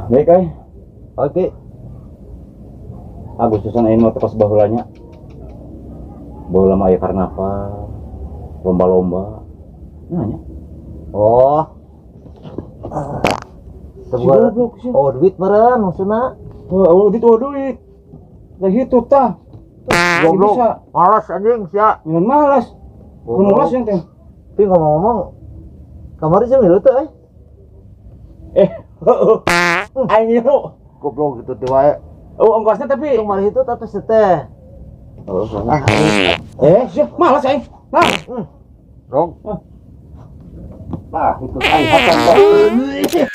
Baik euy. Oke. Agustusan aing mah teh pas baheula nya. Baheula mah aya karnaval, lomba-lomba. Nah, nya. Oh. Si Sebuah goblok sih. Oh, duit meureun maksudna. Oh, duit, oh, duit. Lah itu tah. Goblok. Bisa. Malas anjing sia. Jangan malas. Kun malas yang teh. Tapi ngomong-ngomong, kamari sih milu teh euy. Eh, heeh. Aing ngilu. Goblok gitu teh wae. Oh, ongkosnya tapi. Kemarin itu tatu teh. Oh, Ah, eh, sih, malas aing. Nah, rong. Nah, itu aing hakan.